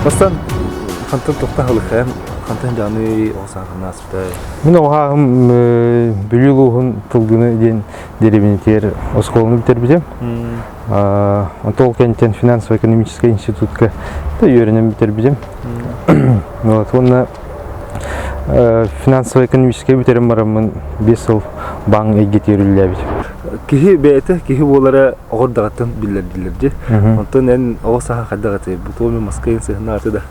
Бастан хантан тохта халыхайан хантан дьааны оҕо сааһын ааспытай? Мин оҕо сааһым Бүлүү улууһун Тылгыны диэн дэриэбинэтигэр оскуоланы бүтэрбитим. Онтон ол кэнниттэн финансово-экономическай институтка үөрэнэн бүтэрбитим. Вот, уонна финансово-экономическай бүтэрэн бараммын 5 сыл баан эйгэтигэр үлэлээбитим. Киһи бэйэтэ киһи буолара оҕо эрдэҕиттэн биллэрдилэр дии. Онтон эн оҕо сааһа хайдах этэй? Бу туоми маска ин сыһынааты да?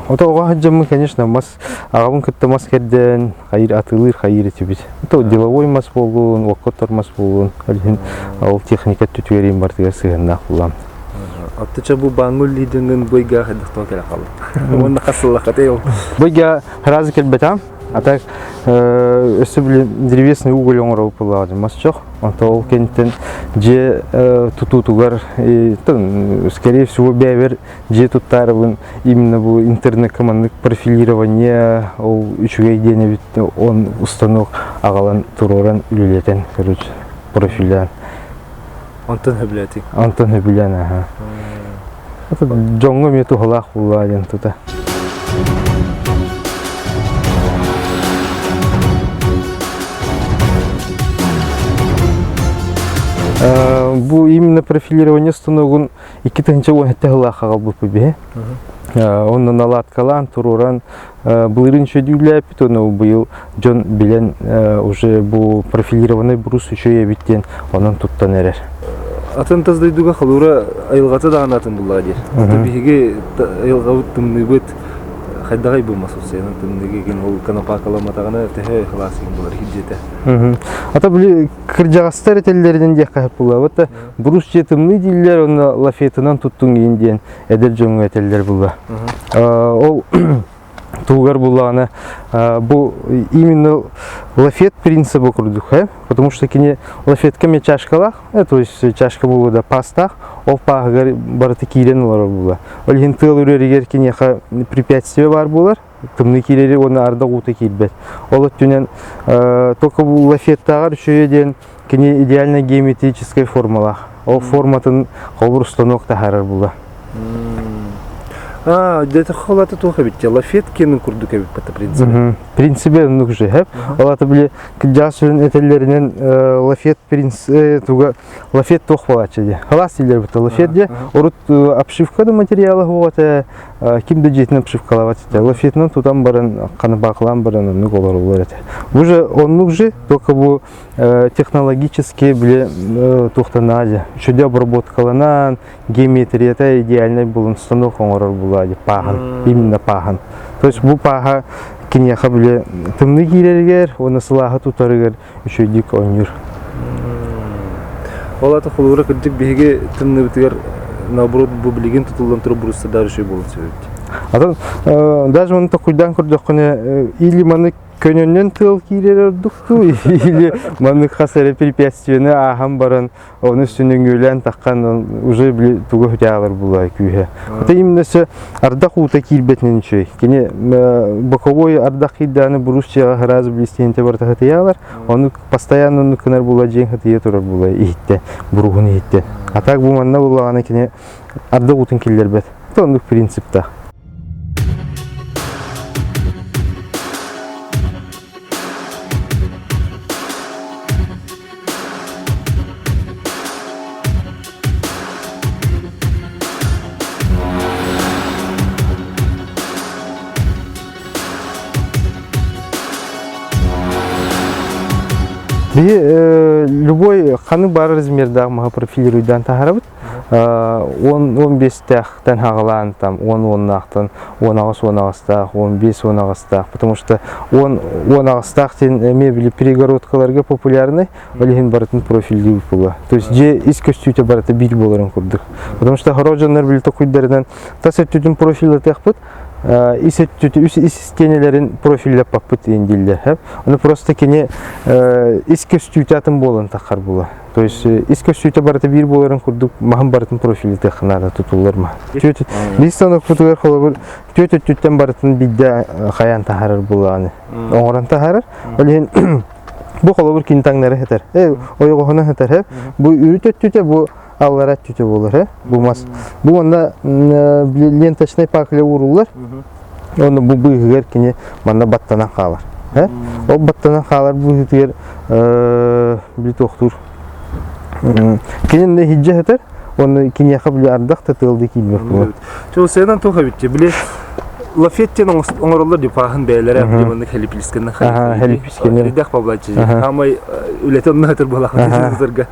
Ото оҕо сылдьаммын, конечно, мас аҕабын кытта мас кэрдэн хайыр атыылыыр хайыр этибит. То деловой мас буоллун, уокка оттор мас буоллун, ол иһин ол техника өттүтүгэр бартыгар сыһыаннаах буллам. Отточа бу баангул лидингин бойга хайдах тоо кэлэ хаалла. Уонна хас сыллаххатай ол? Бойга сразу кэлбэтам. А так өссө били древесный уголь оҥоробут буоллаҕа мас чох. Онто ол кэнниттэн дьиэ тутуутугар скорее всего бэйэбэр дьиэ туттаарыбын именно бу интернекка маннык профилирование ол үчүгэй диэн эбит он устанок аҕалан туруоран үлэлэтэн короче профиллян. Онтон хөбүлээтиҥ? Онтон хөбүлээн аха. Дьоҥҥо эмиэ туһалаах буолла диэн тута. Бу именно профилирование станогун 2017 сыллаах аҕалбыппыт биһи. Онно наладкалаан, туруоран былырыын үчүгэйдүүлээппит, ону быйыл дьон билэн уже бу профилированный брус үчүгэй эбит диэн онон туттан эрэр. Атын тас дойдуга холуура айылҕата даҕаны атын буллаҕа диир. Аты биһиги айылҕабыт тымныыбыт хайдаҕай бу мас усайынан тымныыга игин ол конопакаламатаҕына төһө халаасыгын булар иһирдьэтэ. Ата били кырдьаҕастар этэллэринэн диэххэ сөп буолла. Брус дьиэ тымныы дииллэр, онно лафетынан туттуҥ иин диэн эдэр дьоҥҥо этэллэр буолла. Ол тугар буллаҕына бу именно лафет принциба курдук, потому что кини лафетка эмиэ чашкалаах, то есть чашка буолуо да пастаах, ол пааһыгар барыта киирэн олорор буолла. Ол иһин тыал үрэригэр киниэхэ препятствие баар буолар, тымныы киирэри уонна ардах уута киирбэт. Ол өттүнэн только бу лафеттааҕар үчүгэйэ диэн кини идеальная геометрическая формалаах. Ол форматын холбур станок таһаарар була. А, где-то холата туох эбит лафет кенин курдук эбит по принципе. Принципе оннук же, хэп. Ол били кыдьаас сүрүн этэллэринэн лафет принц туга лафет туох буолааччы дии. Халаас дииллэр бутта лафет дии. Урут обшивка да материала хуота ким да дьиэтин обшивкалаабат этэ. Лафетынан тутан баран, ханабаакылаан баран оннук олороллор этэ. Бу же оннук же, только бу технологически били туохтанаа дьэ үчүгэй обработкаланан геометрията идеальнай булун станок оҥорор була дьэ пааһан именно пааһан то есть бу пааһа киниэхэ били тымныы киирэригэр уонна сылааһы тутарыгар үчүгэйдик оонньуур. Ол ата холобура кырдьык биһиги тымныыбытыгар наоборот бу билигин тутуллан турар бурустардар үчүгэй буолуон сөп эбит. Атын даже оны токуйдаан көрдөххүнэ или маны көнөннөн тыал киирэр ордук дуу или маннык хас эрэ препятствиены ааһан баран Оны үстүн таххан уже били тугу хүтээҕэр булай күүһэ. Это именно все ардах уута киирбэтинэн үчүгэй. Кини боковой ардах киирдэҕинэ брус дьиэҕэ сразу блистиэнте барыта хатыйаалар. Ону постоянно оннук гынар була дьиэҥ хатыйа турар була иһиттэ, буруһун иһиттэ. А так бу манна буллаҕына кини ардах уутун киллэрбэт. Это оннук принциптаах. Биһи любой ханнык баар размердаах маһы профилируйдаан таһаарабыт. 10-15-тээхтэн хаҕалаан там 10-10-наахтан 18-18-таах, 15-18-таах, потому что 10-18-таах диэн эмиэ били перегородкаларга популярный, ол иһин барытын профильдиир буолла. То есть дьиэ ис көстүүтэ барыта биир буоларын курдук. Потому что хоро дьоннор били токуйдарынан тас өттүтүн профиллатыахпыт, ис өттүтү үс ис истиэнэлэрин профиллаппаппыт диэн дииллэр. Ону просто кини ис көстүүтэ атын буолан таххар була. То есть ис көстүүтэ барыта биир буоларын курдук маһын барытын профилитыахха наада тутуллар маһ. Биир станокпутугар холобур түөт өттүттэн барытын биирдэ хайаан таһаарар буолаҕаны оҥорон таһаарар. Ол иһин бу холобур кини таҥнары сытар. Ойоҕоһуна сытар. Бу үрүт өттүтэ бу аллара өттүтэ буолар, бу мас. Бу онно ленточнай пакля ууруллар. Онно бу быыһыгар кини манна баттанан хаалар. Ол баттанан хаалар быыһытыгар били туохтуур. Кини иһирдьэ сытар, уонна киниэхэ били ардах да тыал да киирбэт буолар. Чо сыанан туох эбит били лафет диэн оҥороллор дипааһын бэйэлэрэ маннык хелипилискэннэн хелипилискэннэн элбэх баблаччы хаамай үлэтэ онно сытар буолаахтарга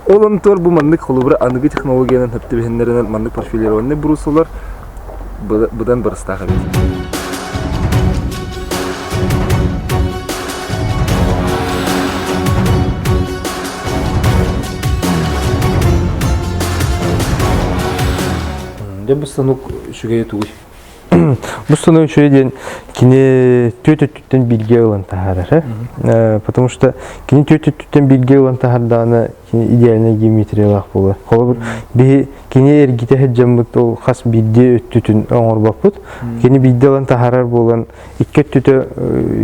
ол онтуор бу маннык холобура аныгы технологиянан хөптүбэһиннэринэн маннык профилированный брусолар быдан барыстаах эбит. Дьэ бу станок үчүгэйэ тугуй? Бу станок үчүгэй диэн кини түөрт өттүттэн бииргэ ылан таһаарар. Потому что кини түөрт өттүттэн бииргэ ылан таһаардаҕына кини идеальнай геометриялаах буолар. Холобур, биһи кини эргитэ сылдьаммыт ол хас биирдии өттүтүн оҥорбоппут. Кини биирдэ ылан таһаарар буолан икки өттүтэ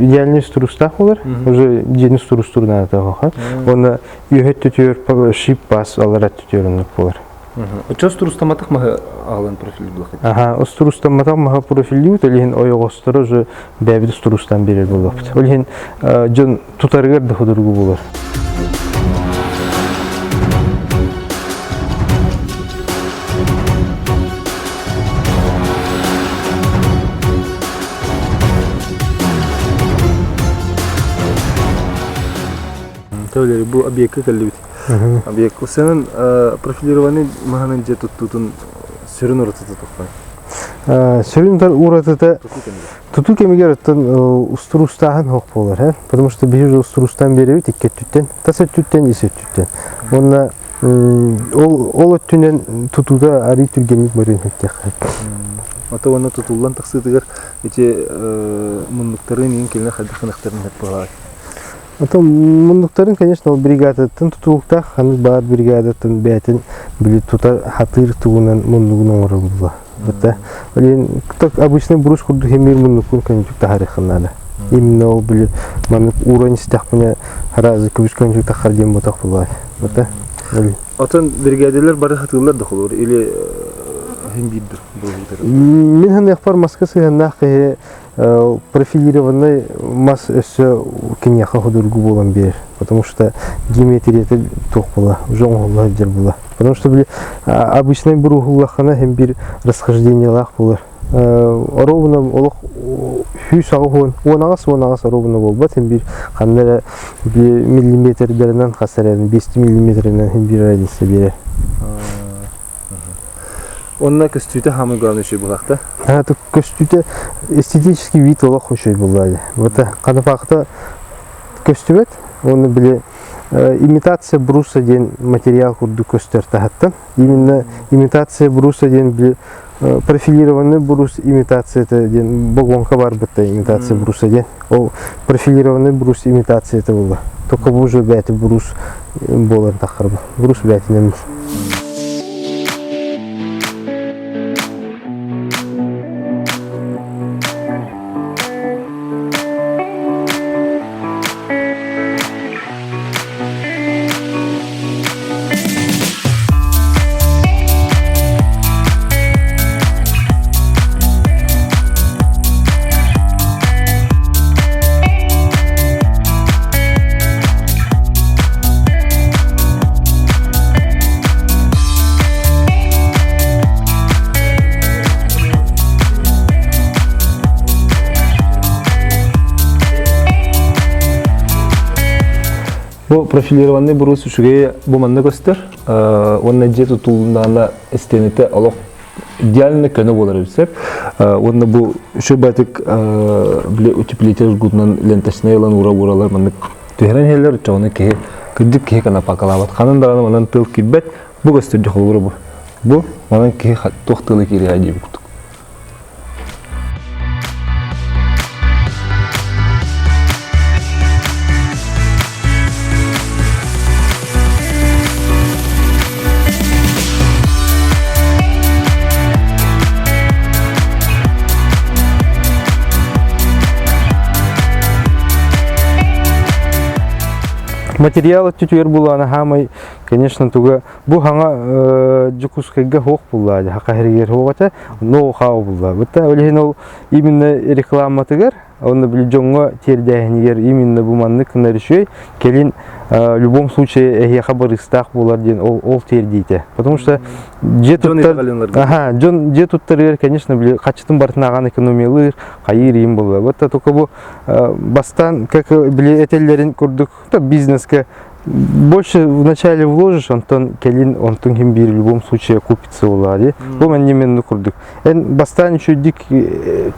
идеальный устуруустаах буолар. Уже дьиэни устуруустуур наада Уонна үөһэ өттүтүгэр шип пас алар өттүтүгэр оннук буолар. Оччо устуруустамматах маһы аҕалан профиль Аха, устуруустамматах маһы профильдиибит, ол иһин ойоҕосторо уже бэйэбит устуруустан биэрэр буолуохпут. Ол иһин дьон тутарыгар да судургу буолар. Төлөрү бу объекка кэллибит. Объект сенен профилированный маһынан дьиэ туттуутун сүрүн уратыта тухпай. Сүрүн уратыта Тутуу кэмигэр оттон устуруустааһын суох буолар, потому что биһиги устуруустаан биэрэбит икки өттүттэн, тас өттүттэн, ис өттүттэн. Уонна ол ол өттүнэн тутуута арыый түргэнник барыан сөптөөх. Ото уонна тутуллан тахсыытыгар ити муннуктарын иин кэлин хайдах гынахтарын сөп буолар. Ото муннуктарын, конечно, ол бригадаттан тутулуктаах, ханнык баар бригадаттан бэйэтин били тута хатыыр тугунан муннугун оҥорор буолла. Это, блин, так обычный брус курдук химир муннукун көнчүк таһарыхын надо. Именно ол били маннык уровень истэхпинэ разы көбүс көнчүк тахар диэн ботах булай. Это, блин. Отон бригадалар бары хатыылар да холор или хим биирдир Мин ханыахпар маска сыһыаннаах киһи профилированный мас өссө киниэхэ худургу буолан биэр. Потому что геометрията туох була, уже оҥоһулла сылдьар була. Потому что били обычный буруһуллаххына һин биир расхождениелаах буолар. Оруобуна олох сүүс аҕыс уон аҕыс уон аҕыс оруобуна буолбат һин биир ханна эрэ миллиметрдэринэн хас эрэ 200 миллиметринэн һин биир разница биэрэр. Онно көстүүтэ хаамый главный үчүгэй буолаахта. Көстүүтэ эстетический вид олох үчүгэй буолла. Вот канапаахта көстүбэт. Уонна били имитация бруса диэн материал курдук көстөр таһыттан. Именно имитация бруса диэн били профилированный брус имитацията диэн богонка бар бытта имитация бруса диэн. Ол профилированный брус имитацията буолла. Только бу уже бэйэтэ брус буолан таххар Брус бэйэтинэн Бу профилированный брус үчүгэй бу манна көстөр. Уонна дьиэ тутулуннаана истиэнэтэ олох идеально көнө буолар эбит сөп. Уонна бу үчүгэй баатык били утеплитель жгутунан ленточнай ылан уура-ууралар маннык түһэрэн иһэллэр оччоҕуна киһи кырдьык киһи канапакалаабат. Ханан даҕаны манан тыл киирбэт. Бу көстөр дьохолугура бу. Бу манан киһи туох тыла киириэҕэ диэбит курдук. Материал өттүтүгэр булаана хаамай Конечно, туга бу хаҥа Дьокуускайга хуох булла, хака хэригер хуох этэ, ноу-хау булла. Бутта ол иһин ол именно рекламатыгар Онно били дьоҥҥо тиэрдээһинигэр именно бу маннык гынар үчүгэй. Кэлин в любом случае эһиэхэ барыыстаах буолар диэн ол, ол тиэрдиитэ. Потому что дьиэ туттар Аха, дьон дьиэ туттарыгар, конечно, били хаччытын барытын ааҕан экономиялыыр, хайыыр иин буолла. Вот только бу бастаан как били этэллэрин курдук бизнеске больше вначале вложишь, онтон кэлин онтун ким биир в любом случае купится буолаа дии. Бу маннеменну курдук. Эн бастаан үчүйдик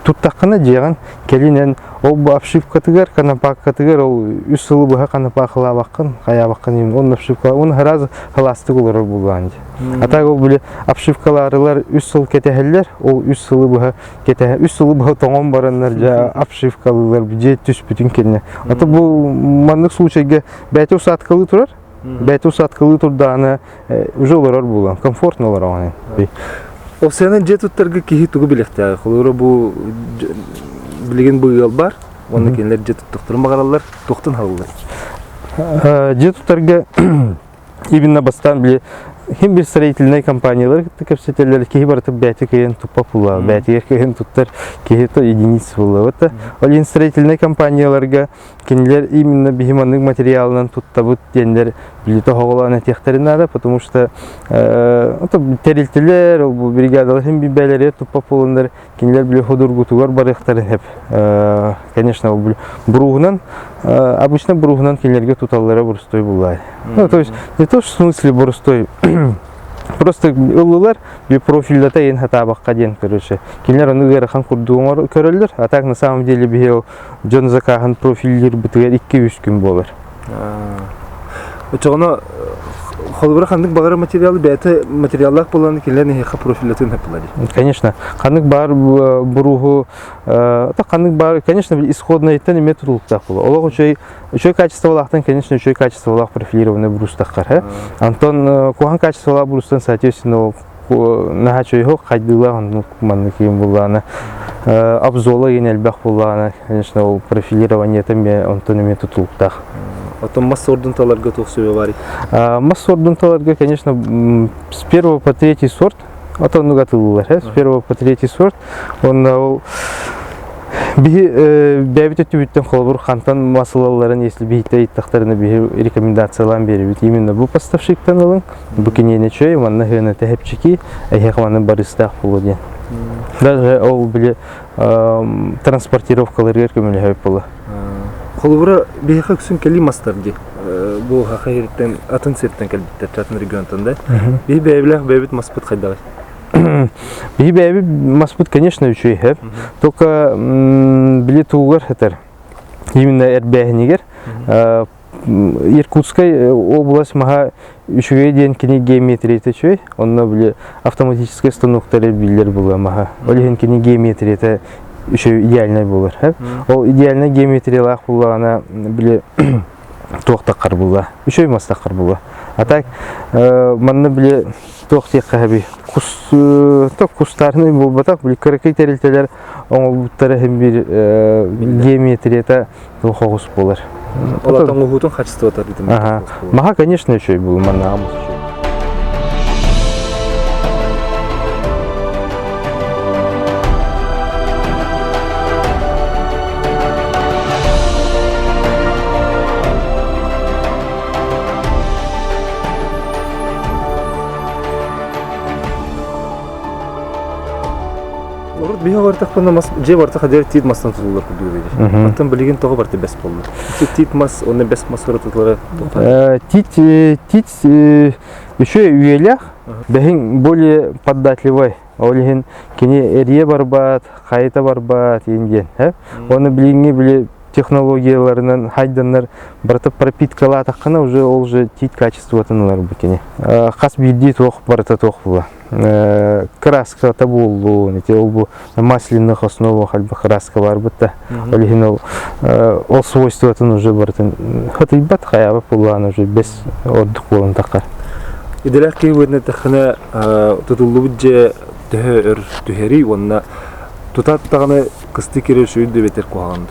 туттаххына дьиэҕин кэлин эн ол бу обшивкатыгар, конопаккатыгар ол үс сылы быһа конопаахылаабаккын, хайаабаккын он обшивка, он сразу халаастык олорор буоллаан дии. А так ол били обшивкалаарылар үс сыл кэтэһэллэр, ол үс сылы быһа кэтэһэ үс сылы быһа тоҥон бараннар дьэ обшивкалыылар дьиэ түспүтүн кэннэ. А то бу маннык случайга бэйэтэ усадкалыы турар, бэйэтэ усадкалыы турдаҕына уже олорор буолан комфортно олороҕун. Ол сыанан дьиэ туттарга киһи тугу билиэхтээҕий? Холобура бу билигин бу ыал бар, уонна кинилэр дьиэ туттахтарын баҕараллар, туохтан халыллар? Дьиэ туттарга именно бастаан били хим бир строительнай компаниялар кытта кэпсэтэллэр киһи барыта бэйэтэ кыайан туппат буолла бэйэтигэр кыайан туттар киһи то единица буолла вот ол иһин строительнай компанияларга кинилэр именно биһи маннык материалынан туттабыт диэннэр били тоһоҕолоон этиэхтэрин наада потому что тэрилтэлэр ол бу бригадалар хим бэйэлэригэр туппат буоланнар кинилэр били худургутугар барыахтарын сөп. Конечно, ол буруһунан, обычно буруһунан кинилэргэ туталлара борустой буллай. Ну, то есть не то, что в смысле борустой, просто ыллылар би профильдата ен хатаабакка диэн короче. Кинилэр ону ыарахан курдук көрөллөр, а так на самом деле биһи ол дьон закаһын профиллиирбытыгар 2-3 күн буолар. Оччоҕуна холобура ханнык баҕарар материалы бэйэтэ материаллаах буолан кинилэр нэһиэхэ профилатын хаппылар. Конечно. Ханнык баар буруһу ханнык баар, конечно, исходнайтан эмиэ тутулуктаах буолар. Олох үчүгэй үчүгэй качестволаахтан, конечно, үчүгэй качестволаах профилированный брустаххар. Антон куһаҕан качестволаах брустан, соответственно, наһаа үчүгэй хайдыылаах оннук маннык киин буллаҕына обзола иин элбэх буллаҕына конечно ол профилированиета эмиэ онтон эмиэ тутулуктаах. Оттон мас сордун таларга туох сүбэ баарый? Мас сордун таларга, конечно, с первого по третий сорт, ото оннук атыллар, с первого по третий сорт. Онно ол биһи бэйэбит өттүбүттэн холобур хантан мас ылалларын если биһиттэ ыйыттахтарына биһи рекомендациялаан биэрэбит. Именно бу поставщиктан ылыҥ, Бу киниэни үчүгэй манна сыана тэһэпчики, эһиэхэ манна барыстаах буолуо диэн. Даже ол били транспортировкаларыгар көмөлөһөбүт буолла. Холобура, биһиэхэ үксүн кэлии мастар дии. Бу Хаха сириттэн, атын сиртэн кэлбиттэр, атын регионтан да. Биһи бэйэбилээх бэйэбит маспыт хайдаҕый? Биһи бэйэбит маспыт, конечно, үчүгэй. Только били тугугар сытар. Именно эрбээһинигэр Иркутскай область маһа үчүгэй диэн кини геометрията үчүгэй. Онно били автоматическай станоктары биллэр буолар маһа. Ол иһин кини геометрията үчүгэй идеальнай буолар. Ол идеальнай геометриялаах буоллаҕына били туох таххар буолла. Үчүгэй мас таххар буолла. А так манна били туох диэххэ хэби кус то кустарный буолбатах били кыракый тэрилтэлэр оҥолбуттара иһин биир геометрията Хоҕус буолар. Ол оҥоһуутун качествота Ага. Маха, конечно, үчүгэй бул манна Урут биһи бартахпына мас дьиэ бартаха дьэр тиит мастан тутуллар курдук диир. Оттон билигин тоҕо барта бэс буолла? Тиит мас уонна бэс мас уратылара Тиит тиит еще үйэлээх, бэһин более податливый. Ол иһин кини эрийэ барбат, хайыта барбат иин диэн. Оны билиҥҥи били технологияларынан хайданнар барыта пропиткалаатаххына уже ол уже тиит качествотын ылар бу кини. Хас биирдии туох барыта туох була. Краската буоллун, ити ол бу масляных основах альба краска бар бытта. Ол иһин ол ол свойствотын уже барытын хатыйбат хайаба буоллаан уже бес ордук буолан таххар. Идэлээх киһи быһыытынан эттэххинэ тутуллубут дьиэ төһө өр түһэрий уонна тутаат даҕаны кыстыы киирэр үчүгэй да эбэтэр куһаҕан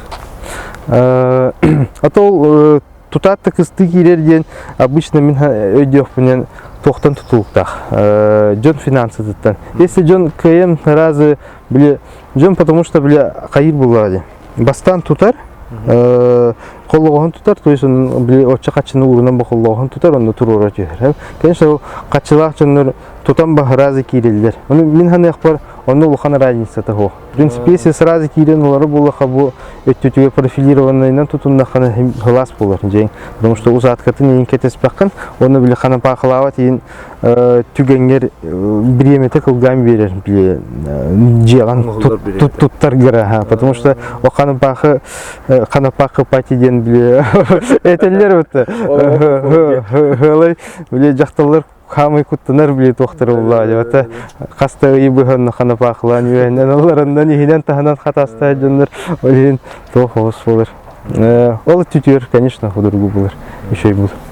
А то ол. Тутаат да кыстыы киирэр диэн обычно мин өйдүөхпүнэн туохтан тутулуктаах. Дьон финансытыттан. Если дьон кыайан разы били дьон потому что били хайыр буллара диэн. Бастаан тутар, холлоҕоһун тутар, то есть били оччо хаччыны уурунан бу холлоҕоһун тутар, онно туруора түһэр. Конечно, ол хаччылаах дьоннор тутан сразу киирэллэр. Ону мин ханыахпар онно улахан разницата суох. В принципе, если сразу киирэн олорор буоллахха бу өттүтүгэр профилированныйынан тутуннаххына хылаас буолар дьиҥ. Потому что усадкатын иин кэтэспэххин, онно били ханапаахылаабат иин түгэҥҥэр бириэмэтэ кылгаан биэрэр били дьиэҕин туттар гыра потому что о ханапаахы ханапаахы пати диэн били этэллэр вот били дьахталлар хаамай куттанар били туохтара уллаа дьабата хаста ыйы быһан ханапаахылаан үөһэнэн аллараннан иһинэн таһынан хатаастаах дьоннор ол иһин туох оҕус буолар ол түтүөр конечно худургу булар үчүгэй буолар.